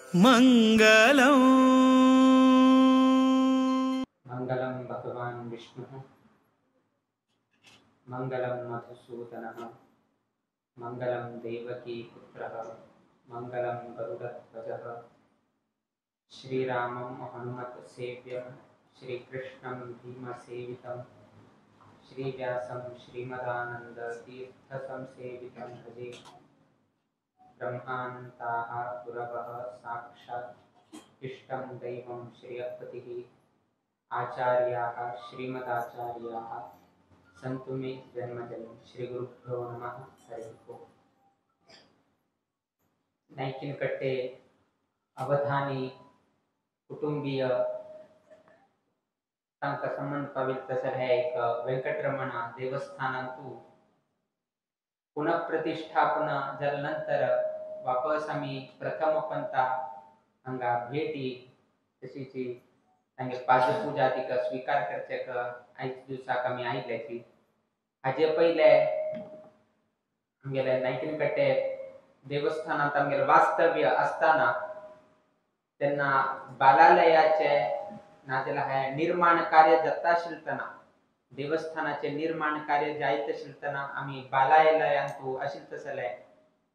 मंगलम। मंगलम भगवान विष्णु, मंगलम मधुसूदनः, मंगलम देवकी पुत्रः, मंगलम गरुडध्वजः। श्रीरामं हनुमत् सेव्यं, श्रीकृष्णं भीमसेवितं, श्रीव्यासं श्रीमदानंद तीर्थसंसेवितं भजे। ब्रह्मानन्ताः गुरवः साक्षात् इष्टं दैवं श्रीयपतिः, आचार्याः श्रीमदाचार्याः सन्तु मे जन्मजन्म। श्रीगुरुभ्यो नमः। हरिः ओम्। नायकिनकट्टे अवधानी कुटुंबीय तांकां संबंद पाविल्लें तसर हे एक वेंकटरमण देवस्थानांतु पुनःप्रतिष्ठापना जाल्या नंतर वापस आमी प्रथम पंता हांगा भेटी तशीच तांगे पादपूजा तिका स्विकार करचेक आयज दिवसाक आमी आयिल्ल्याची। हाजे पयले आमगेले नायकिनकट्टे देवस्थानांत आमगेलें वास्तव्य आसतना तेन्ना बालालयाचे नाजाल्यार हें निर्माण कार्य जाता आशिल्लें, देवस्थानाचे निर्माण कार्य जायत आशिल्लें आमी बालालयांतू आशिल्लें तसले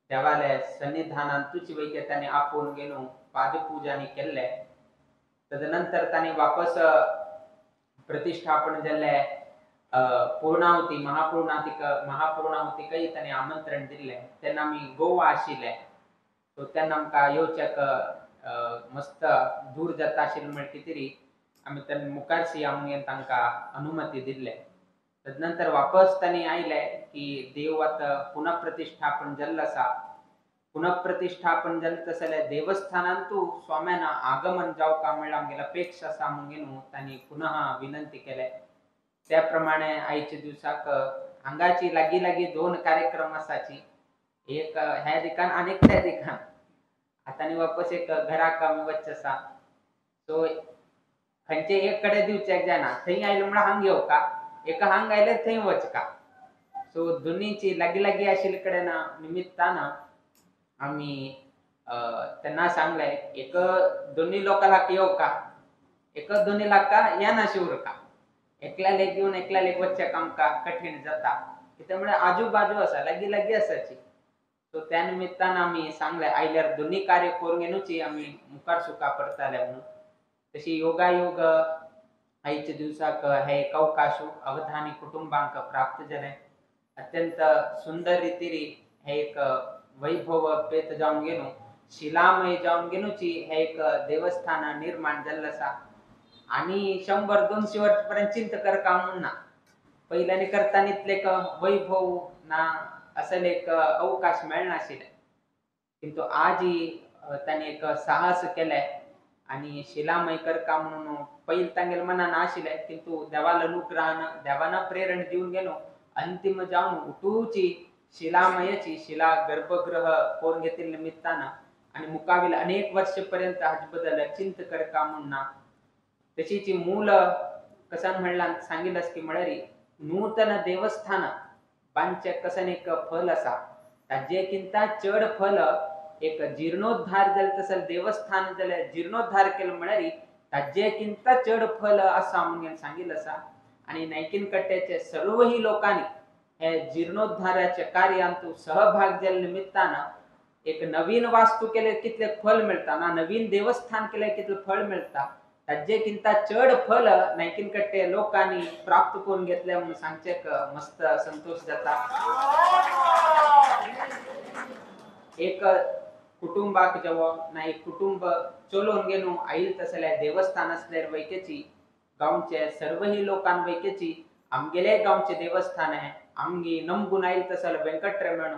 देवालय सन्निधानांतूच वयता तांणी आपोवन घेवन पादपूजानी केल्ले। तदनंतर तांणी वापस प्रतिष्ठापन जाल्ले पूर्णाहुती महापूर्णाहुतीकय तांणी आमंत्रण दिल्लें। तेन्ना आमी गोवा आशिल्ले, सो तेन्ना आमकां येवच्याक मस्त दूर जाता आशिल्लें म्हळ्यार कितें आमी तेन्ना मुखारशी आमगेर तांकां अनुमती दिल्ले। तदनंतर वापस तांणी आयले की देव आतां पुनःप्रतिष्ठापन जाल्लें आसा, पुनःप्रतिष्ठापन जालें तशें जाल्यार देवस्थानांतू स्वाम्यान आगमन जावका म्हणल्यार आमगेली अपेक्षा आसा म्हणून तांणी पुनः विनंती केले। त्या प्रमाणे आयच्या दिवसाक हांगाची लागीं लागीं दोन कार्यक्रम आसाची, एक ह्या दिकान आनी एक त्या दिकान। आतां आनी वापस एक घराक आमी वचचें आसा, सो खंयचे एक कडेन दिवचें जायना, थंय आयलें म्हणल्यार हांग येवका, एका हांग आयल्यार थंय वचका। सो दोनीची लागीं लागीं आशिल्ले कडेन निमित्तान आमी तेन्ना सांगलें एक दोनी लोकांक येवका, एक दोनी लाका येना शिवरका, एकल्या लेग घेवन एकल्या लेग वचच्याक आमकां कठीण जाता, कित्याक म्हळ्यार आजू बाजू आसा, लागीं लागीं आसाची। सो त्या निमित्तान आमी सांगलें आयल्यार दोनी कार्य करून घेवची आमी मुखार सुखा पडटाले म्हणून। तशी योगायोग आयच्या दिवसाक हे एक अवकाश अवधानी कुटुंबांक प्राप्त जालें। अत्यंत सुंदर रितीरी हे एक वैभव पेत जावन घेवन शिलामय जावन घेवची हे एक देवस्थान निर्माण जाल्लें आसा। आनी 100-200 वर्सां पर्यंत चिंता करका म्हूण ना, पयल्यानी करतना इतलें एक वैभव ना असले एक अवकाश मेळनाशिल्लें, किंतु आजी तांणी एक साहस केलें आनी शिलामय करका म्हणून पयलीं तांगेल्या मनान आशिल्लें, किंतु देवान अनुग्रहान देवान प्रेरण दिवन गेलो अंतिम जावन उठूची शिलामयची शिला गर्भगृह करून घेतिल्ल्या निमित्तान आनी मुखावेल अनेक वर्ष पर्यंत हाजे बद्दल चिंत करका म्हूण ना। तशीच मूल कसान म्हणलां सांगिल्लें की म्हळ्यार नूतन देवस्थान बांदचें कसन एक फल आसा, ताजे किंता चड फल एक जीर्णोद्धार जालें तसें देवस्थान जाल्यार जीर्णोद्धार केलो म्हळ्यार ताजे किंता चड फल आसा म्हणून सांगिल्लें आसा। आनी नायकिनकट्ट्याचे सर्वही लोकांनी हे जीर्णोद्धाराच्या कार्यांतू सहभाग जाल्ल्या निमित्तान एक नवीन वास्तू केल्यार कितलें फल मेळटा ना, नवीन देवस्थान केल्यार कितलें फळ मेळटा, ताजे किंता चड फल नायकिनकट्टे लोकांनी प्राप्त करून घेतलें म्हणून सांगचें मस्त संतोष जाता। एक कुटुंबाक जेवो ना एक कुटुंब चलोवन घेवन आयल तसल्यार देवस्थान आसल्यार वैकेची गांवचे सर्वही लोकांक वैकेची आमगेले गांवचे देवस्थान आहे, आमगे नमगून आयल तसल्यार वेंकटरमण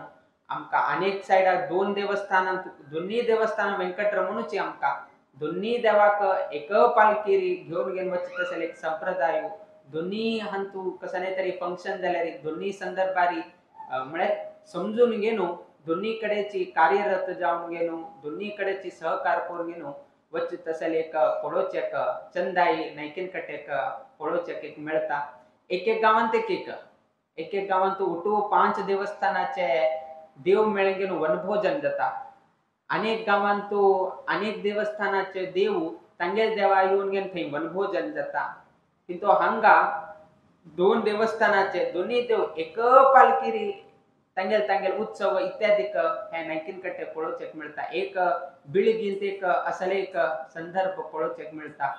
आमकां अनेक सायडाक दोन देवस्थानां दोन्ही देवस्थानां वेंकटरमणूची आमकां दोन्ही देवाक एक पालकेरी घेवन घेवन वचता तसले एक संप्रदाय दोन्ही हांतू कसले तरी फंक्शन जाल्यार दोन्ही संदर्भारी म्हळ्यार समजून घेवन दोन्ही कडेची कार्यरत जावन घेवन दोन्ही कडेची सहकार करून घेवन वच तसले एक पळोवचेक चंदाई नायकिनकट्टेक पळोवचेक एक मेळटा। एक एक गांवांत एक एक एक एक गांवांत उठू 5 देवस्थानाचे देव मेळून घेवन वनभोजन जाता। अनेक गांवांत तो अनेक देवस्थानाचे देव तांगेल देवा येवन घेवन थंय वनभोजन जाता. किंतु हांगा दोन देवस्थानाचे दोनूय देव एक पालकिरी तांगेल तांगेल उत्सव इत्यादी हे नायकीन कट्टे पळोवचेक मेळटा. एक बिळगींत एक असले एक संदर्भ पळोवचेक मेळटा.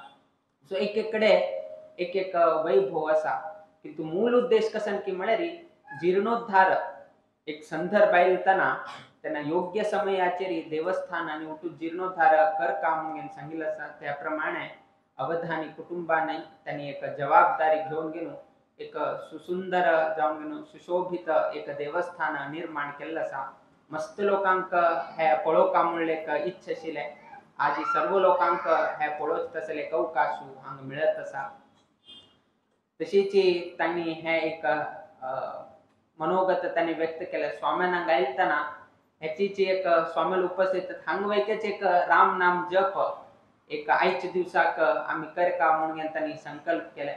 सो एक एक कडे एक एक वैभव आसा. किंतु मूल उद्देश कसन की म्हळ्यार जीर्णोद्धार एक संदर्भ आयलतना तेन्ना योग्य समयाचेर देवस्थान आनी उठून जीर्णोद्धार करका म्हणून सांगिल्लें आसा. त्या प्रमाणे अवधानी कुटुंबान त्यांनी एक जबाबदारी घेवन घेवन एक सुसुंदर जावन घेवन सुशोभित एक देवस्थान निर्माण केल्लें आसा. मस्त लोकांक हे पळोवका म्हणलें एक इच्छा आशिल्लें. आजी सर्व लोकांक हे पळोवचें तसले एक अवकाश हांगा मेळत आसा. तशीच तांणी हे एक मनोगत तांणी व्यक्त केलें. स्वाम्यान हांगा आयलतना हेचीच एक स्वामील उपस्थित हांगा वयकेच एक राम नाम जप एक आयच्या दिवसाक आमी करका म्हणून तांणी संकल्प केले.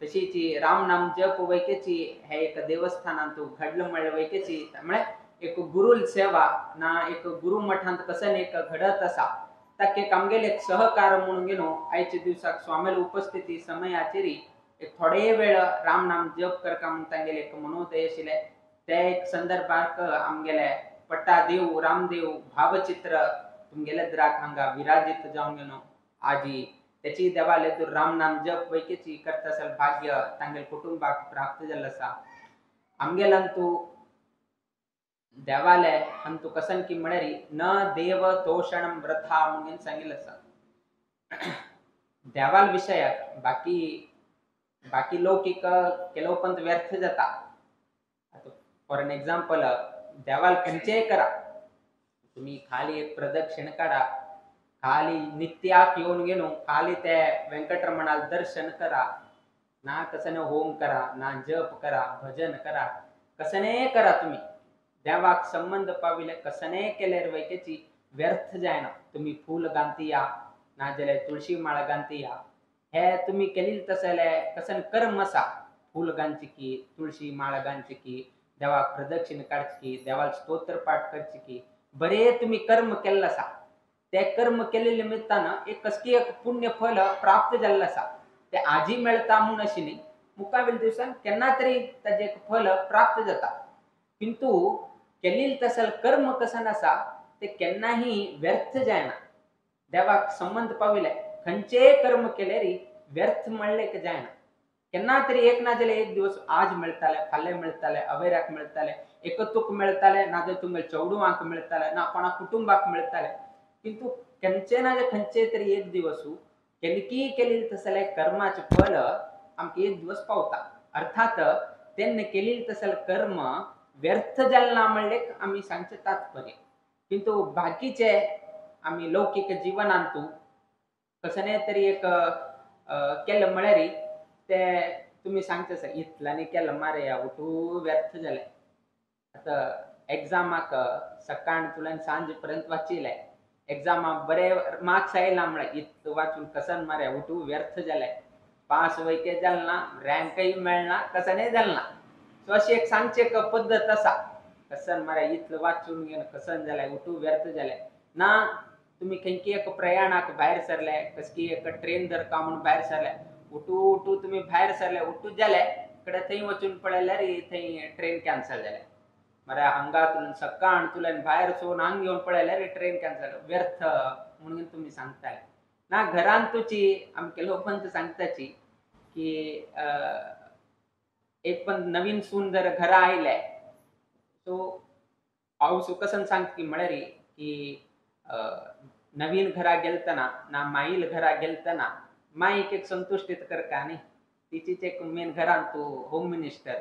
तशीच राम नाम जप वैकेची हे एक देवस्थानांत घडलं म्हणलें वैकेची म्हळ्यार एक गुरुल सेवा ना एक गुरु मठांत कसन एक घडत आसा ताका एक आमगेले एक सहकार म्हणून घेवन आयच्या दिवसाक स्वामील उपस्थिती समयाचेर एक थोडे वेळ राम नाम जप करका म्हणून तांगेले एक मनोदय आशिल्लें. ते एक संदर्भाक आमगेले पट्टादेव रामदेव भावचित्र तुमगेले द्राक हांगा विराजित जावन घेवन आजी त्याची देवाले तूं राम नाम जप वैकेची करता असल भाग्य तांगेल कुटुंबाक प्राप्त जाल्लें आसा. आमगेल्यान तूं देवाले अंतू कसन की म्हळ्यार न देव तोषणम व्रथा म्हणून सांगिल्लें आसा. देवाल विशयाक बाकी बाकी लौकीक केलोपंत व्यर्थ जाता. आतां फॉर एन एग्जाम्पल देवाल खंयचेय करा, तुमी खाली एक प्रदक्षिण काडा, खाली नित्याक येवन घेवन खाली ते वेंकटरमणाल दर्शन करा, ना कसने होम करा, ना जप करा, भजन करा, कसने करा तुमी देवाक संबंध पाविले कसने केल्यार वैकेची व्यर्थ जायना. तुमी फूल गांतिया ना जाल्यार तुळशी माळ गांतिया हे तुमी केली तसले कसन कर्म आसा. फूल गांची की तुळशी माळ गांची की देवाक प्रदक्षिण काडची की देवाक स्तोत्र पाठ करची की बरे तुमी कर्म केल्लें आसा. ते कर्म केल्ले निमित्तान एक कसकी एक पुण्य फल प्राप्त जाल्लें आसा. ते आजी मेळटा म्हूण अशें न्ही, मुखावेल्या दिवसान केन्ना तरी ताजें एक फल प्राप्त जाता. किंतु केल्लें तसल कर्म कसन आसा ते केन्नाही व्यर्थ जायना. देवाक संबंध पाविले खंयचेय कर्म केल्यार व्यर्थ म्हणलें जायना. केन्ना तरी एक ना जाल्यार एक दिवस आज मेळटाले, फाल्यां मेळटाले, अवेराक मेळटाले, एकतूक मेळटाले, ना जाल्यार तुमगे चेडवांक मेळटाले, ना कोणा कुटुंबाक मेळटाले. किंतु खंयचे ना जाल्यार खंयचे तरी एक दिवस केलकी केलें तसलें कर्माचें फल आमकां एक दिवस पावता. अर्थात तेन्ना केलें तसलें कर्म व्यर्थ जालें ना म्हणलें आमी सांगचें तात्पर्य. किंतु बाकीचे आमी लौकीक जिवनांतू कसने तरी एक केलें म्हळ्यार ते तुमी सांगचे आसा इतल्यांनी केलें मारे उठू व्यर्थ जालें. आतां एग्जामाक सकाळ तुल्यान सांज पर्यंत वाचिल्लें, एग्जामाक बरे मार्क्स आयला म्हळ्यार इतलें वाचून कसन मारे उठू व्यर्थ जालें, पास वयके जालें ना, रँकय मेळना, कसनय जालें ना. सो अशी एक सांगची एक पद्दत आसा, कसन मारे इतलें वाचून घेवन कसन जालें उठू व्यर्थ जालें ना. तुमी खंयकी एक प्रयाणाक भायर सरले, कसकी एक ट्रेन धरका म्हूण भायर सरले, उठू उठू तुमी भायर सरले, उठू जाले कडेन थंय वचून पळयल्यार थंय ट्रेन कॅन्सल जालें. मरे हांगा तुल्यान सकाळ तुल्यान भायर सरून हांगा येवन पळयल्यार ट्रेन कॅन्सल व्यर्थ म्हणून तुमी सांगताले. ना घरान तुची आमगे लोकांत सांगताची की एक पण नवीन सून जर घरा आयले सो हांव सुकसन सांगता की म्हळ्यार की नवीन घरा गेलतना ना माईल घरा गेलतना माईक एक संतुष्टीत करका न्ही, तिचीच एक मेन घरान तूं होम मिनिस्टर.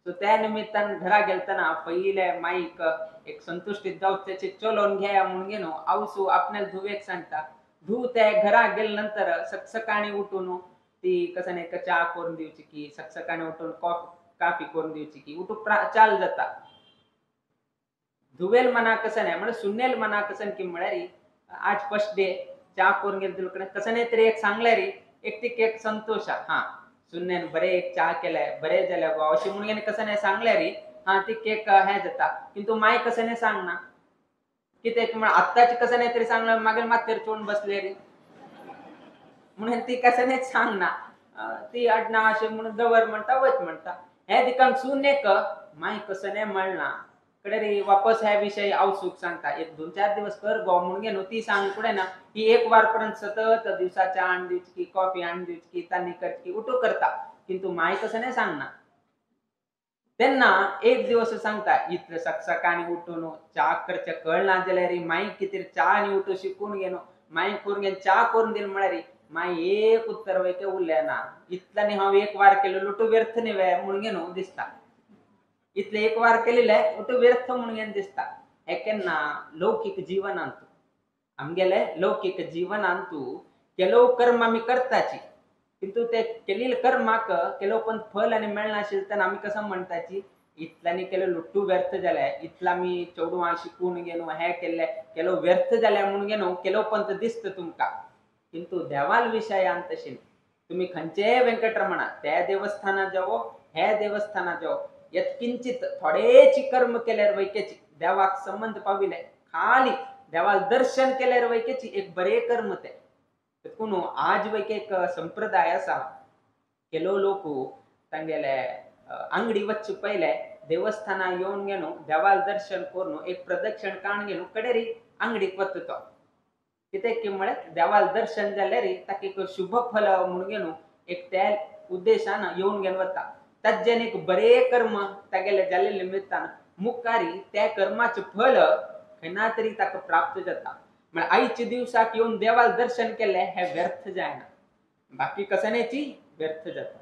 सो त्या निमित्तान घरा गेलतना पयले माईक एक संतुष्टीत जावचें चलोवन घेया म्हणून घेवन आवसू आपल्या धुवेक सांगता. धूव ते घरा गेले नंतर सकाळी उठून ती कसं एक च्या करून दिवची की सकाळी उठून काफी करून दिवची की उठून चाल जाता. धुवेल मना कसं नाही म्हणजे सुनेल मना कसं की म्हळ्यार आज फर्स्ट डे च्या करून गेले तुला कसं नाही तरी एक सांगले रे एक ती एक संतोष हा सुनेन बरे एक च्या केले बरे जाले गो अशी म्हणून कसं नाही सांगले रे हा ती केक हे जाता. किंतु माय कसं नाही सांगना कित्याक म्हण आत्ताची कसं नाही तरी सांगलं मागील मातेर चोवन बसले रे म्हणून ती कसं नाही सांगना ती अडना अशें म्हणून दवर म्हणटा वच म्हणटा. हे दिकान सून एक माय कसं नाही म्हणना कडे रे वापस ह्या विषय आवसूक सांगता एक दोन चार दिवस कर गो म्हणून घे न्हू ती सांग कुठे ना ही एक वार पर्यंत सतत दिवसाच्या आण दिवची की कॉफी आण दिवची की तांणी करची की उठू करता किंतु माय कसं नाही सांगना. तेन्ना एक दिवस सांगता इतले सकाळी उठून च्या करचे कळना जाल्यार माई कितें च्या आनी उठू शिकून घेनो माई करून घेवन च्या करून दिल म्हळ्यार माई एक उत्तर वयके उरलें ना इतल्यानी हांव एक वार केलो लुटू व्यर्थ न्ही वे म्हणून घेनो दिसता इतले एक वार केलेले उठू व्यर्थ म्हणून घेवन दिसता. हे केन्ना लौकीक जीवनांत आमगेले लौकीक जीवनांत केलो कर्म आमी करताची किंतु ते केलेले कर्माक केलो पण फल आनी मेळनाशिल्लें तेन्ना आमी कसं म्हणटाची इतल्यांनी केलो लुट्टू व्यर्थ जालें इतला आमी चेडवां शिकून घेवन हें केल्लें केलो व्यर्थ जालें म्हणून घेवन केलो पंत दिसता तुमकां. किंतु देवाल विशयान तशें तुमी खंयचेय वेंकटरमणा त्या देवस्थानात जावो हे देवस्थानात जावो यत्किंचित थोडेची कर्म केल्यार वैकेची देवाक संबंध पाविले खाली देवाल दर्शन केल्यार वैकेची एक बरे कर्म ते. देखून आज वैके एक संप्रदाय आसा केलो लोक तांगेले आंगडी वच्चे पयले देवस्थाना येवन घेवन देवाल दर्शन करून एक प्रदक्षिण काण घेवन कडेरी आंगडीक वता तो कित्याक की म्हळ्यार देवाल दर्शन जाल्यार ताका एक शुभ फल म्हणून घेवन एक त्या उद्देशान येवन घेवन वता. ताज्यान एक बरे कर्म तागेले जाल्ले निमित्तान मुखारी त्या कर्माचें फल खंयना तरी ताका प्राप्त जाता. म्हळ्यार आयच्या दिवसाक येवन देवाल दर्शन केलें हें व्यर्थ जायना बाकी कसण्याची व्यर्थ जाता.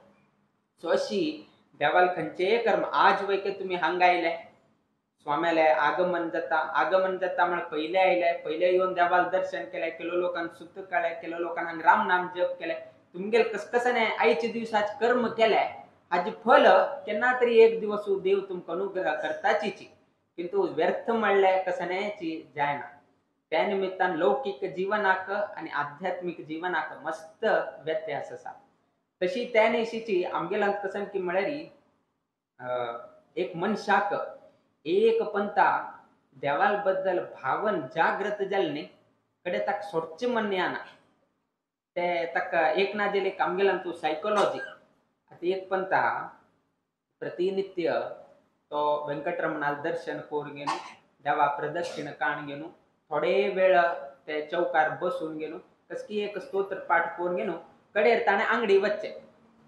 सो अशी देवाल खंयचेय कर्म आज वयके तुमी हांगा आयले स्वाम्याले आगमन जाता आगमन जाता म्हळ्यार पयले आयले पयले येवन देवाल दर्शन केलें केलो लोकांक सुत काडलें केलो लोकांक हांगा राम नाम जप केलें तुमगेले कसकसने आयच्या दिवसाच कर्म केलें हाजें फल केन्ना तरी एक दिवस देव तुमकां अनुग्रह करताचीची किंतु व्यर्थ म्हणलें कसण्याची जायना. त्या निमित्तान लौकीक जीवनाक आनी आध्यात्मीक जीवनाक मस्त व्यत्यास आसा. तशी त्या नेशीची आमगेल्यान कसं की म्हळ्यार एक मनशाक एक पंता देवाल बद्दल भावन जागृत जालें न्ही कडे ताका सोडचें मन येना ते ताका एक ना जाल्यार एक आमगेल्यान तूं सायकोलॉजी. आतां एक पंता प्रतिनित्य तो वेंकटरमणाल दर्शन करून घेवन देवा प्रदक्षिण काण घेवन थोडे वेळ ते चौकार बसून घेवन कसकी एक स्तोत्र पाठ करून घेवन कडेर ताणें आंगडी वचचें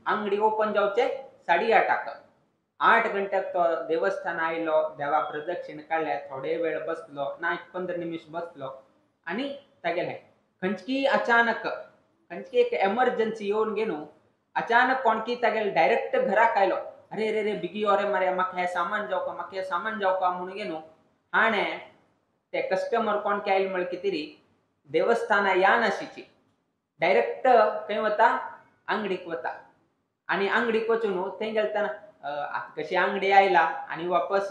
आंगडी ओपन जावचें 8:30 8 घंट्याक तो देवस्थान आयलो देवा प्रदक्षिण काडल्या थोडे वेळ बसलो ना एक 15 निमिश बसलो आनी तागेलें खंयची अचानक खंयची एक एमर्जन्सी येवन घेवन अचानक कोणकी तागेले डायरेक्ट घराक आयलो अरे रे रे बिगी यो रे मरे म्हाका हें सामान जावका म्हाका हें सामान जावका म्हणून घेवन हाणें ते कस्टमर कोणके आयले म्हळ्यार कितें री देवस्थाना या नाशिची डायरेक्ट खंय वता आंगडीक वता आनी आंगडीक वचून थंय गेले तेन्ना आतां कशी आंगडी आयला आनी वापस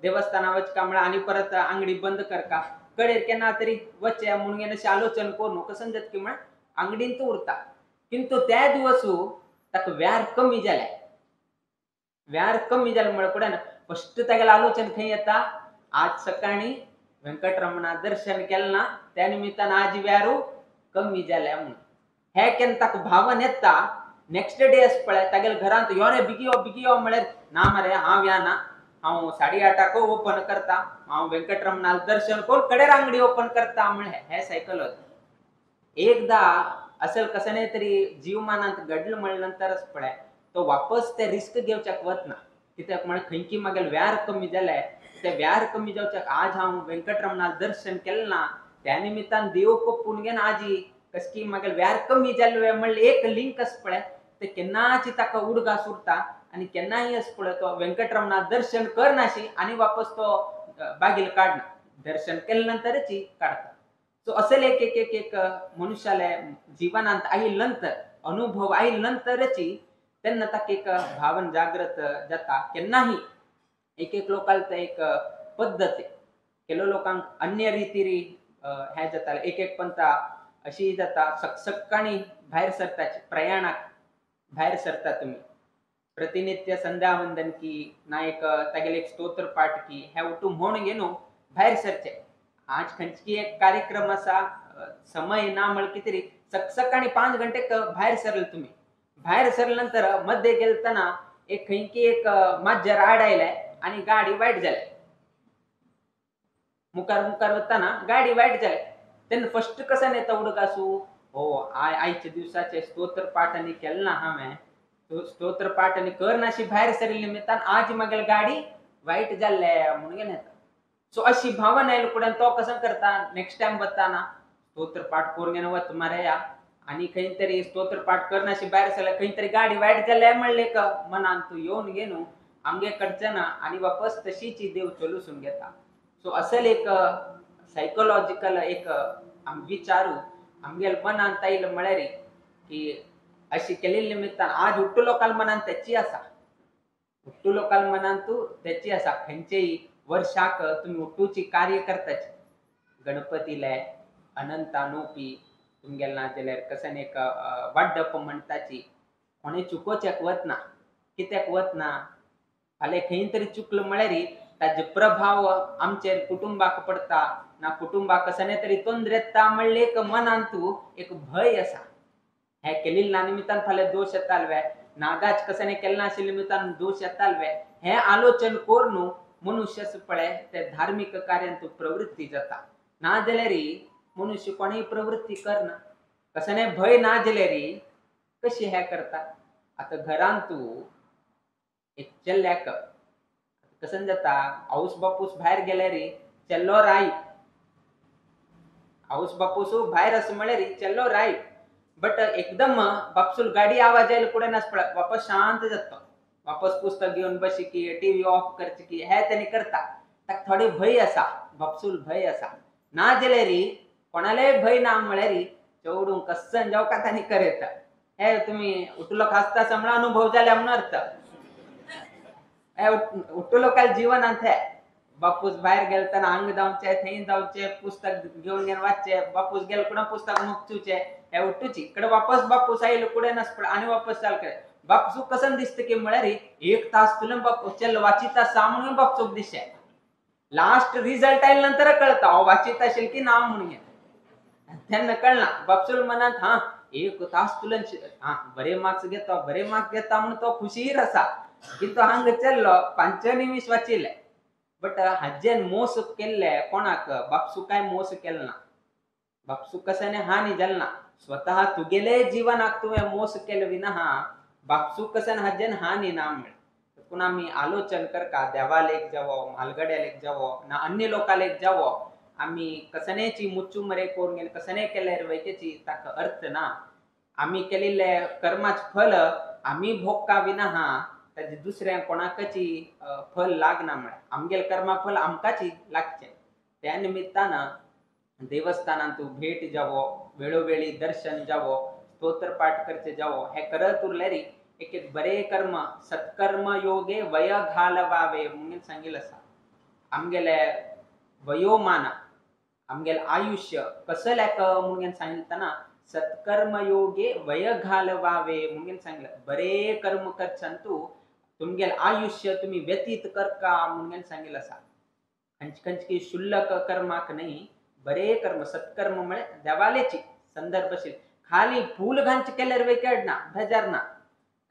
देवस्थाना वचका म्हळ्यार आनी परत आंगडी बंद करका कडेर केन्ना तरी वचचें म्हणून घेवन अशें आलोचन करून कसं जाता की म्हळ्यार आंगडींत उरता. किंतु त्या दिवस ताका व्यार कमी जालें व्यार कमी जालें म्हळ्यार कुडें फस्ट तागेलें आलोचन खंय येता आज सकाळीं वेंकटरमणा दर्शन केलें ना त्या निमित्तान आज व्यारू कमी जालें म्हणून हे केन्ना ताका भावन येता. नेक्स्ट डे अशें पळय तागेले घरांत यो रे बिगी यो बिगी यो म्हळ्यार ना मरे हांव या ना हांव 8:30 ओपन करता हांव वेंकटरमणाल दर्शन करून कडेर आंगडी ओपन करता म्हळ्यार हे सायकोलॉजी. एकदा असेल कसं नाही तरी जीवमानांत घडलं म्हणल्या नंतरच पळय तो वापस ते रिस्क घेवच्याक वतना कित्याक म्हळ्यार खंयची मागेल व्यार कमी जाले ते व्यार कमी जावच्याक आज हांव वेंकटरमणाल दर्शन केलें ना त्या निमित्तान देव कोपून घेवन आजी कसकी मागेल व्यार कमी जाले म्हणल्यार एक लिंक आसा पळय ते केन्नाची ताका उडगास उरता आनी केन्नाय अशें पळय तो वेंकटरमणा दर्शन करनाशी आनी वापस तो बागील काडना दर्शन केले नंतरच काडता. सो असेल एक एक एक एक मनुष्याले जीवनांत आयिल्ले नंतर अनुभव आयिल्ले नंतरच तेन्ना ताका एक भावन जागृत जाता. केन्नाही एक एक लोकांक ते एक पद्दत केलो लोकांक अन्य रितीरी हें जातालें एक एक पंथा अशी जाता सकसकाणी भायर सरताची प्रयाणाक भायर सरता तुमी प्रतिनित्य संध्यावंदन की ना एक तागेले एक स्तोत्र पाठ की हे उठून म्हूण घेवन भायर सरचे. आज खंयची एक कार्यक्रम आसा समय ना म्हळ कितें सकाळी 5 घंटे भायर सरले तुमी, भायर सरले नंतर मध्ये गेलतना एक खंयकी एक माज्जर आड आयले आनी गाडी वायट जाले, मुखार मुखार वतना गाडी वायट जाले तेन्ना फस्ट कशें येता उडकासू हो आयच्या दिवसाचे स्तोत्र पाठ आनी केलें ना हांवें, स्तोत्र पाठ आनी करनाशी भायर सरिल्ले निमित्तान आज मागेले गाडी वायट जाल्ले म्हणून गेले येता. सो अशी भावना आयली फुडें तो कसो करता नेक्स्ट टायम वतना स्तोत्र पाठ करून घेवन वत मरे या आनी खंय तरी स्तोत्र पाठ करनाशी भायर सरले खंय तरी गाडी वायट जाल्ले म्हणले मनान तूं येवन घेवन आमगे कडचे ना आनी वापस तशीच देव चलूसून घेता. सो असल एक सायकोलॉजिकल एक विचारू आमगेले मनांत आयलो म्हळ्यार की अशी केल्ले निमित्तान आज उट्टू लोकांच्या मनांत तेची आसा, उट्टू लोकांच्या मनांत तेची आसा. खंयचेय वर्षाक तुमी उट्टूची कार्य करताची गणपतीले अनंतानोपी तुमगेले ना जाल्यार कसन एक वाड्डप म्हणटाची कोणें चुकोवच्याक वतना कित्याक वतना फाल्यां खंय तरी चुकलो म्हळ्यार ताजे प्रभाव आमचेर कुटुंबाक पडटा ना कुटुंबाक कसने तरी तोंदर येता म्हणलें एक मनांत एक भंय आसा. हे केल्ले ना निमित्तान फाल्यां दोश येताले नागाच कसने केल्ले नाशिल्ले निमित्तान दोश येताले हे आलोचन करून मनुष्य पळय ते धार्मीक कार्यांत प्रवृत्ती जाता. ना जाल्यार मनुष्य कोणीय प्रवृत्ती करना कसने भंय ना जाल्यार कशी हे करता. आतां घरांत एक चेल्ल्याक कसन जाता आवस बापूस भायर गेल्यार चेल्लो राय, आवस बापूस भायर आसा म्हळ्यार चेल्लो राय बट एकदम बापसूल गाडी आवाज आयलो कुडें नास पळय वापस शांत जाता, वापस पुस्तक घेवन बशी की टीव्ही ऑफ करची की हे तेणी करता. ताका थोडे भंय आसा, बापसूल भंय आसा. ना जाल्यार कोणालेय भंय ना म्हळ्यार चेडूं कसन जावका तांणी करता. हे तुमी उठलो खासता समळा अनुभव जाल्या म्हणून अर्थ हे उठलो लोकांच्या जिवनांत हे बापूस भायर गेलतना हांग जावचे थंय जावचे पुस्तक घेवन घेवन वाचचे, बापूस गेलो कुडें पुस्तक मुकचुचे हे उठूची कडे वापस बापूस आयलो कुडें नास पड आनी वापस चाल करे. बापूस कसन दिसता की म्हळ्यार 1 तास तुला बापूस चल वाचिता सा म्हणून बापूस दिशे लास्ट रिजल्ट आयले नंतर कळता हांव वाचिता आशिल्लें की ना म्हणून तेन्ना कळना बापसूल मनांत हा 1 तास तुला हा बरे मार्क्स घेता बरे मार्क्स घेता म्हणून तो खुशीर आसा की तो हांग चल्लो 5 निमिश वाचिल्ले बट हाजेन मोस केल्ले कोणाक बापसू काय मोस केलो ना, बापसू कशाने हानी जाल ना, स्वतः तुगेले जीवनाक तुवें मोस केलो विना हा बापसू कसन हाजेन हानी ना म्हळें. पूण आमी आलोचन करका देवालेक जावो म्हालगड्यालेक जावो ना अन्य लोकालेक जावो आमी कसनेची मुच्चू मरे करून गेले कसने केल्यार वैकेची ताका अर्थ ना. आमी केल्ले कर्माच फल आमी भोगका विना हा ताजे दुसऱ्या कोणाकची फल लागना म्हळ्यार आमगेले कर्मा फल आमकांची लागचें. त्या निमित्तान देवस्थानांत भेट जावो वेळोवेळी दर्शन जावो स्तोत्र पाठ करचे जावो हे करत उरल्यार एक एक बरे कर्म सत्कर्म योगे वय घालवावे म्हणून सांगिल्लें आसा. आमगेले वयोमान आमगेले आयुष्य कसलें म्हणून सांगतना सत्कर्म योगे वय घालवावे म्हणून सांगलें. बरे कर्म करच्यान तूं तुमगेले आयुष्य तुमी व्यतीत करका म्हणून सांगिल्लें आसा. खंयचे खंयचे शुल्लक कर्माक न्हय बरे कर्म सत्कर्म म्हळ्यार देवालेची संदर्भशील खाली फूल घालचे केल्यार वेक अडना बेजार ना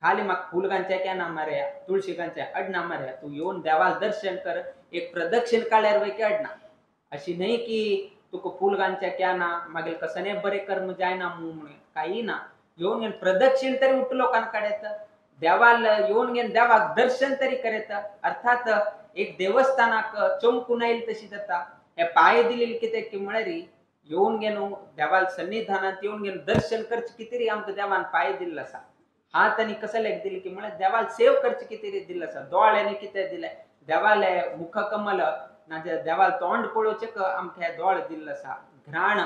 खाली म्हाका फूल घालचे केना मरे तुळशी घालचे अडना मरे तूं येवन देवाक दर्शन कर एक प्रदक्षिण काडल्यार वेक अडना. अशी न्हय की तुका फूल घालचे केना मागीर कसने बरे कर्म जायना म्हणून काही ना येवन घेवन प्रदक्षिण तरी उठ लोकांक काडयत देवाल येवन घेवन देवाक दर्शन तरी करयत. अर्थात एक देवस्थानाक चमकून आयली तशी जाता. हे पांय दिलेले कितें की म्हळ्यार येवन घेवन देवाल सन्निधानांत येवन घेवन दर्शन करचें कितें आमकां देवान पांय दिल्लो आसा. हात आनी कसले दिले की म्हळ्यार देवाल सेव करचें कितें दिल्लो आसा. दोळ्यांनी कितें दिलें देवाले मुखकमल नाजाल्यार देवाल तोंड पळोवचें आमकां हे दोळे दिल्लो आसा. घ्राण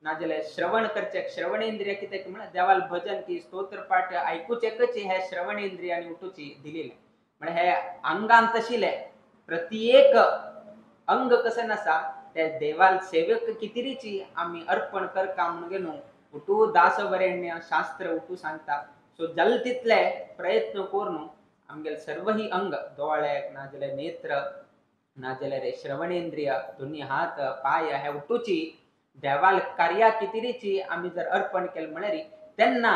नाजाल्यार श्रवण करचें श्रवणेंद्रिय कितें की म्हळ्यार देवाल भजन की स्तोत्र पाठ आयकुचेकच हे श्रवणेंद्रिय आनी उठूची दिलेलें. म्हळ्यार हे आंगान तशिल्लें प्रत्येक अंग कशें आसा ते देवाल सेवेक कितेंची आमी अर्पण करका म्हणून न्हू उठू दासवरेण्य शास्त्र उठू सांगता. सो जाल तितले प्रयत्न करून आमगेले सर्वही अंग दोळे नाजाल्यार नेत्र नाजाल्यार श्रवणेंद्रिय दोन्ही हात पाय हे उठूची देवाल कार्या कितिरीची आमी जर अर्पण केलें म्हळ्यार तेन्ना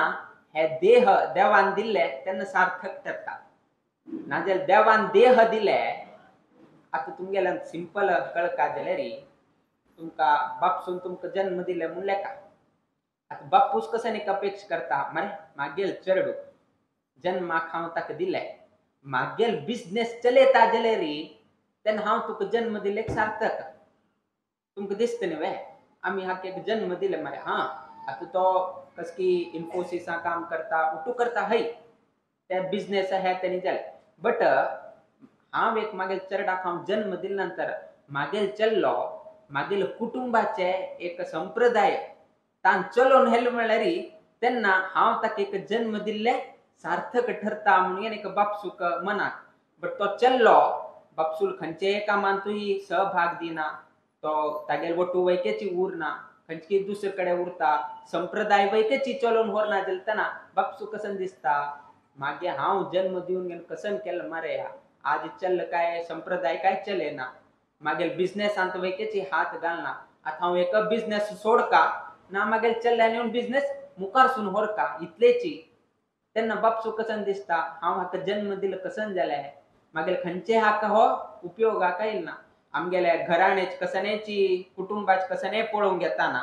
हे देह देवान दिल्ले तेन्ना सार्थक ठरता. नाजाल्यार देवान देह दिले आतां तुमगेल्यान सिंपल कळका जाल्यार तुमकां बापसून तुमकां जन्म दिले म्हूण लेखा. आतां बापूस कसो एक अपेक्षा करता मरे मागेल चेडू जन्माक हांव ताका दिले मागेल बिजनेस चलयता जाल्यार तेन्ना हांव तुका जन्म दिले सार्थक. तुमकां दिसता न्ही वे आमी हाका एक जन्म दिले मरे. हां आतां तो कसकी इन्फोसिसा काम करता उठू करता हय ते बिजनेस हे तेणी जाले बट हांव एक मागेल चेरडाक हांव जन्म दिले नंतर मागेल चल्लो मागेल कुटुंबाचे एक संप्रदाय तान चलोवन हेल म्हळ्यार तेन्ना हांव ताका एक जन्म दिल्ले सार्थक ठरता म्हणून एक बापसूक मनाक. बट तो चल्लो बापसूल खंयचेय कामांतूय सहभाग दिना, तो तागेल वटू वैकेची उरना, खंयची दुसरे कडेन उरता, संप्रदाय वैकेची चलोवन व्हरना जाल्यार बापसू कसन दिसता मागीर हांव जन्म दिवन घेवन कसन केलें मरे आज चल्ल काय संप्रदाय काय चलना, मागीर बिजनेसांत वैकेची हात घालना. आतां हांव एक बिजनेस सोडका ना मागीर चल्ले आनी बिजनेस मुखारसून व्हरका इतलेची तेन्ना बापसू कसन दिसता हांव हाका जन्म दिलो कसन जालें मागीर खंयचे हाका हो उपयोगाक येयना. आमगेले घराण्याची कसनेची कुटुंबाची कसने पळोवंक घेताना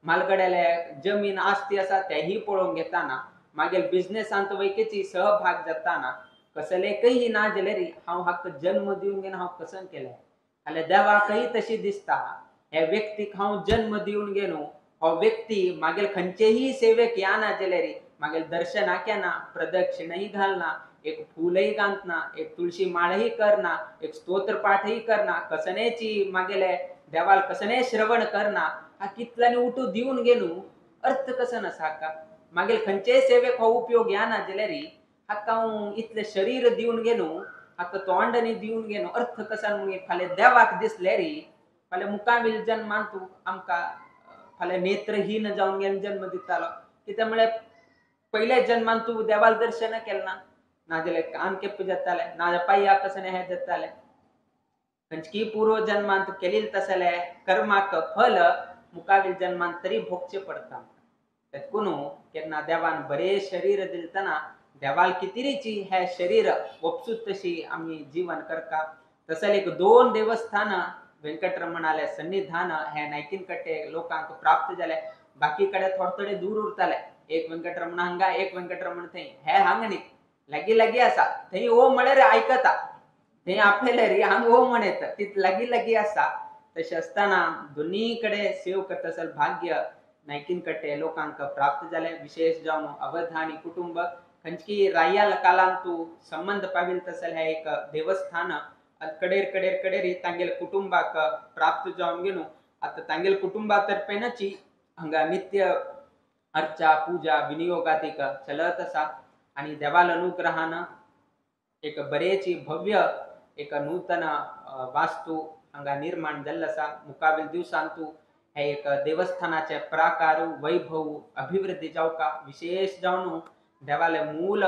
मालगड्याले जमीन आस्ती आसा तेही पळोवंक घेताना मागीर बिजनेसांत वैकेची सहभाग जाताना कसलेकय ना जाल्यार हांव हाका जन्म दिवन घेवन हांव कसन केलें. जाल्यार देवाकय तशी दिसता हे व्यक्तीक हांव जन्म दिवन घेवन हो व्यक्ती मागीर खंयचेय सेवेक या ना जाल्यार मागीर दर्शनाक येना, प्रदक्षिणय घालना, एक फूलय घालना, एक तुळशी माळय करना, एक स्तोत्र पाठय करना, कसनेची मागेले देवाल कसने श्रवण करना, हा कितल्यानी उठू दिवन घेवन अर्थ कसन आसा हाका. मागीर खंयचेय सेवेक हो उपयोग या ना जाल्यार हाका हांव इतलें शरीर दिवन घेवन हाका तोंडांनी दिवन घेवन अर्थ कसन म्हणून फाल्यां देवाक दिसल्यार फाल्यां मुखावेल जन्मान तूं आमकां फाल्यां नेत्रहीन जावन घेवन जन्म दितालो. कित्याक म्हळ्यार पयल्या जन्मान तूं देवाल दर्शन केलें ना, नाजाल्यार कान केप्प जाताले, नाजाल्यार पांया कसने हें जातालें. खंयची पूर्व जन्मांत केलें तसलें कर्माक फल मुखावेल जन्मान तरी भोगचें पडटा. तेतून केन्ना देवान बरें शरीर दिलतना देवाल कितिरीची हे शरीर वपसूत तशी आमी जीवन करता. तसले एक दोन देवस्थान वेंकटरमणाले सन्निधान हे नायकीनकट्टे लोकांक प्राप्त जाले. बाकी कडेन थोडे थोडे दूर उरताले, एक वेंकटरमण हांगा एक वेंकटरमण थंय, हे हांगा न्ही लागीं लागीं आसा. थंय ओ म्हळ्यार आयकता, थंय आपयले रे हांगा ओ म्हणेत तित लागीं लागीं आसा. तशें आसतना दोनी कडेन सेव करता असल भाग्य नायकीनकट्टे लोकांक प्राप्त जालें. विशेष जावन अवधानी कुटुंब खंयची रायाल कालांत तूं संबंद पाविल तसले हे एक देवस्थान कडेर कडेर कडेर तांगेल कुटुंबाक प्राप्त जावन घेवन आतां तांगेल कुटुंबा तर्फेनची हांगा नित्य अर्चा पूजा विनियोगात एक चलत आसा. आनी देवाल अनुग्रहान एक बरेची भव्य एक नूतन वास्तू हांगा निर्माण जाल्लो आसा. मुखावेल दिवसांतू हे एक देवस्थानाचे प्राकार वैभव अभिवृद्धी जावका, विशेष जावन देवाले मूल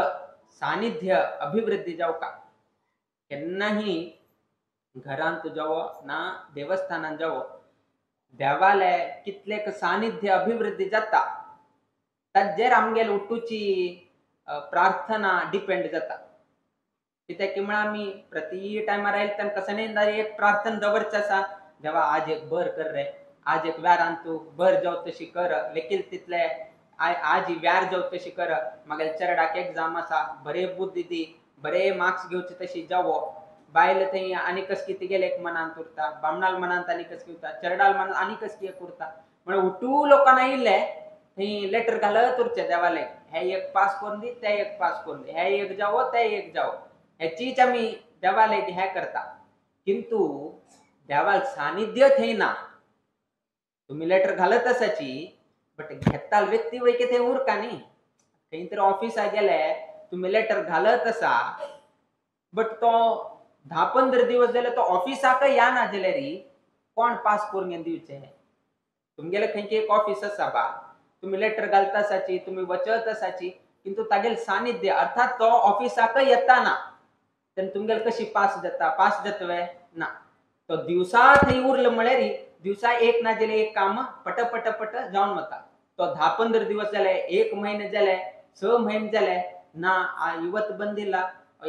सानिध्य अभिवृद्धी जावका. केन्नाही घरांत जावो ना देवस्थानांत जावो देवाले कितलेक सानिध्य अभिवृद्धी जाता ताजेर आमगेले उठूची प्रार्थना डिपेंड जाता. कित्याक म्हळ्यार आमी प्रति टायमार आयले तेन्ना कसने एक प्रार्थना दवरचें आसा, देवा आज एक बर कर रे, आज एक व्यारान तूं बर जाव तशी कर, लेकील तितले आज व्यार जाव तशी कर, मागीर चेरडाक एग्जाम आसा बरे बुद्धी दी, बरे मार्क्स घेवचे तशी जावो. बायल थंय आनी कसकी तिगेले एक मनांत उरता, बामणाल मनांत आनी कसकी उरता, चेरडाल मनांत आनी कसकी एक उरता. म्हळ्यार उठू लोकांना येयले थंय लेटर घालत उरचें देवाले, हे एक पास करून दी, ते एक पास करून दी, हे एक जावो ते एक जावो, हेचीच आमी देवाले हें करता. किंतु देवाल सानिध्य थंय ना. तुमी लेटर घालत आसाची बट घेताल व्यक्ती वैके थंय उरका न्ही. खंय तरी ऑफिसाक गेले तुमी लेटर घालत आसा बट तो 10-15 दिवस जाल्यार तो ऑफिसाकय या ना जाल्यार कोण पास करून घेवन दिवचें? तुमगेलें खंयचें एक ऑफिस आसा बा, तुमी लेटर घालता आसाची, तुमी वचत आसाची, किंतु तागेलें सानिध्य अर्थात तो ऑफिसाकय येता ना तेन्ना तुमगेलें कशी पास जाता? पास जातवे ना. तो दिवसा थंय उरलो म्हळ्यार दिवसा एक ना जाल्यार एक काम पट पट पट जावन वता. तो 10-15 दिवस जाले, 1 महिने जाले, 6 महिने जाले ನಾ ಇವತ್ತು ಬಂದಿಲ್ಲ,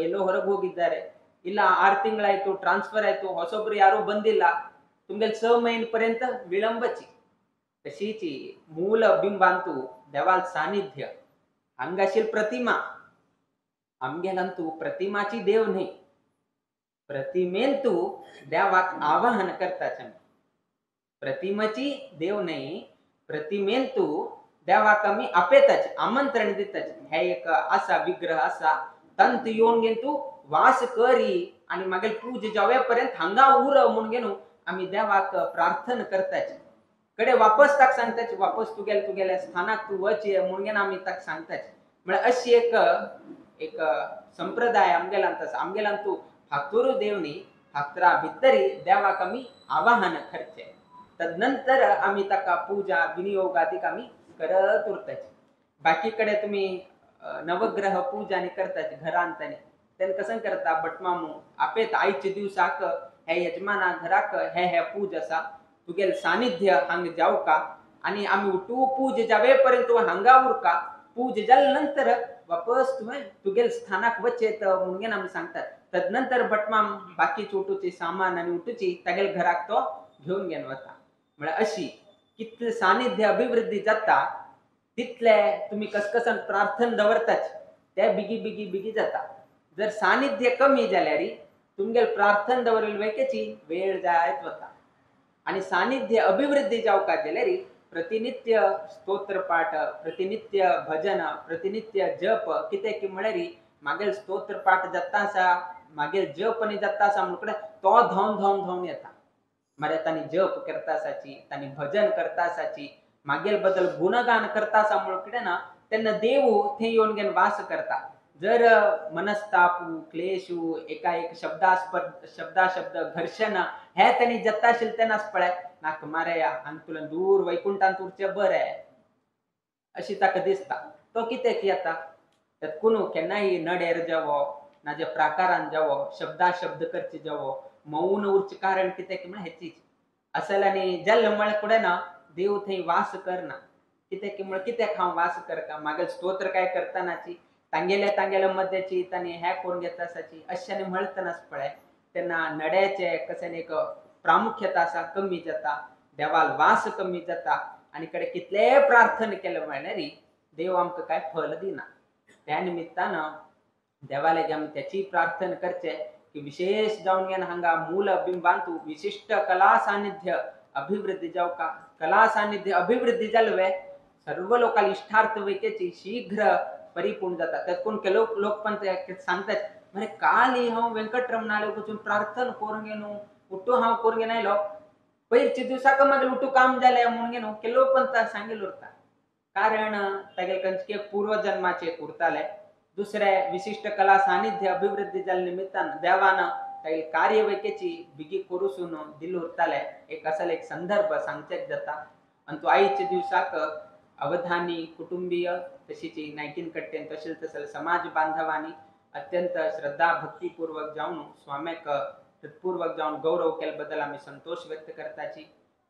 ಎಲ್ಲೋ ಹೊರಗೆ ಹೋಗಿದ್ದಾರೆ, ಇಲ್ಲ 6 ತಿಂಗಳಾಯ್ತು ಟ್ರಾನ್ಸ್ಫರ್ ಆಯ್ತು, ಹೊಸೊಬ್ರು ಯಾರೂ ಬಂದಿಲ್ಲ, तुमगेले 6 महिने पर्यंत विळंबची. तशीची मूल बिंबांतू देवाल सानिध्य हांगाशील प्रतिमा. आमगेलांतू प्रतिमाची देव न्ही, प्रतिमेन तू देवाक आवाहन करताच आमी. प्रतिमाची देव न्ही, प्रतिमेन तू देवाक आमी आपयताच, आमंत्रण दिताच. हे एक आसा विग्रह आसा, तंत येवन घेवन तूं वास करी आनी मागीर पूज जावे पर्यंत हांगा उर म्हूण घेवन आमी देवाक प्रार्थना करताच. कडे वापस ताका सांगताच, वापस तुगेले तुगेल्या स्थानाक तूं वच म्हूण घेवन आमी ताका सांगताच. म्हळ्यार अशी एक एक संप्रदाय आमगेलांत आसा. आमगेलांत तूं फातोरू देव न्ही, फातरा भितरी देवाक आमी आवाहन करचें, तदनंतर आमी ताका पूजा विनियोग आदीक आमी करत उरताच. बाकी कडे तुमी नवग्रह पूजा आनी करताच घरांत, आनी तेन्ना कसं करता भटमामू आपेत आयच्या दिवसाक हे यजमाना घराक हे हे पूज आसा, तुगेले सानिध्य हांगा जावका आनी आमी उठू पूज जावे पर्यंत तुवें हांगा उरका, पूज जाले नंतर वापस तुवें तुगेले स्थानाक वचेत म्हणून घेवन आमी सांगतात. तदनंतर भटमाम बाकीची उठूची सामान आनी उठूची तागेले घराक तो घेवन घेवन वता. म्हळ्यार अशी कितले सानिध्य अभिवृद्धी जाता तितले तुमी कसकसन प्रार्थना दवरताच ते बिगी बिगी बिगी जाता. जर सानिध्य कमी जाल्यार तुमगेले प्रार्थना दवरिल्ले वेकेची वेळ जायत वता. आनी सानिध्य अभिवृद्धी जावका जाल्यार प्रतिनित्य स्तोत्र पाठ, प्रतिनित्य भजन, प्रतिनित्य जप. कितें की म्हळ्यार मागेल स्तोत्र पाठ जाता आसा, मागेल जप आनी जाता आसा म्हणून तो धांवन धांवन धांवन येता. मरे तांणी जप करता आसाची, तांणी भजन करता आसाची, मागेल बद्दल गुणगान करता आसा म्हणून कितें ना तेन्ना देव थंय येवन घेवन वास करता. जर मनस्तापू क्लेशू एकाएक शब्दाशब्द घर्षण हे तांणी जाता आशिल्लें तेन्नाच पळय नाका मारया हांगा तुला दूर वैकुंठांत उरचें बरें अशी ताका दिसता. तो कितें की येता कोण केन्नाय नडेर जावो नाजाल्यार प्राकारान जावो शब्दाशब्द करचे जावो मौन उरचें कारण कितें की म्हळ्यार हेचीच असल. आनी जाल्लें म्हळ्यार फुडें ना देव थंय वास करना. कितें की म्हळ्यार कित्याक हांव वास करता, मागीर स्तोत्र काय करतानाची तांगेल्या तांगेल्या मद्याची तांणी हें करून घेता आसाची अशें म्हणटनाच पळय तेन्ना नड्याचें कशें एक प्रामुख्यता आसा कमी जाता, देवाल वास कमी जाता आनी कडेन कितलें प्रार्थना केलें म्हळ्यार देव आमकां कांय फल दिना. त्या निमित्तान देवाले आमी त्याची प्रार्थना करचें की विशेष जावन घेवन हांगा मूल बिंबांतू विशिश्ट कला सानिध्य अभिवृद्धी जावका. कला सानिध्य अभिवृद्धी जालवे सर्व लोकांक इश्टार्थ वैकेची शीघ्र परिपूर्ण जाता. त्यात कोण ಕೆಲವು लोक पण सांगतात मरे काल हांव वेंकटरमणाले वचून प्रार्थना करून घेवन उठू हांव करून घेवन आयलो, पयरच्या दिवसाक मागीर उठू काम जालें म्हणून घेवन ಕೆಲವು पण सांगेल उरता. कारण तागेले खंयचे पूर्वजन्माचे उरताले. दुसरे विशिश्ट कला सानिध्य अभिवृद्धी जाल्ले निमित्तान देवान तागेले कार्यवैकेची बिगी करूसून दिल उरताले. एक असल एक संदर्भ सांगचेक जाता. आनी तो आयच्या दिवसाक अवधानी कुटुंबीय तशीच नायकीन कट्टेन तशेंच तसले समाज बांधवांनी अत्यंत श्रद्धा भक्तीपूर्वक जावन स्वाम्याक हृत्पूर्वक जावन गौरव केले बद्दल आमी संतोष व्यक्त करताची.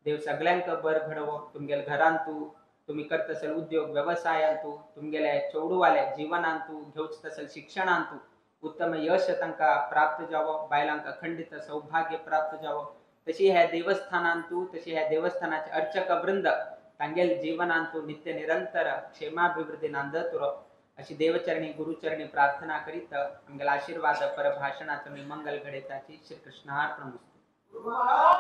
देव सगळ्यांक बर घडवो. तुमगेले घरांतू तुमी करत असेल उद्योग व्यवसायांतू, तुमगेले चेडूवाले जीवनांतू, घेवच तसेल शिक्षणांतू उत्तम यश तांकां प्राप्त जावो, बायलांक अखंडित सौभाग्य प्राप्त जावो. तशी ह्या देवस्थानांतू तशी ह्या देवस्थानाचे अर्चक वृंद तांगेल जीवनांतू नित्य निरंतर क्षेमाभिवृद्धी नांदत उरो अशी देवचरणी गुरुचरणी प्रार्थना करीत आमगेला आशीर्वाद परभाषणाचो मी मंगल घडयताची. श्री कृष्णार्पणमस्तु.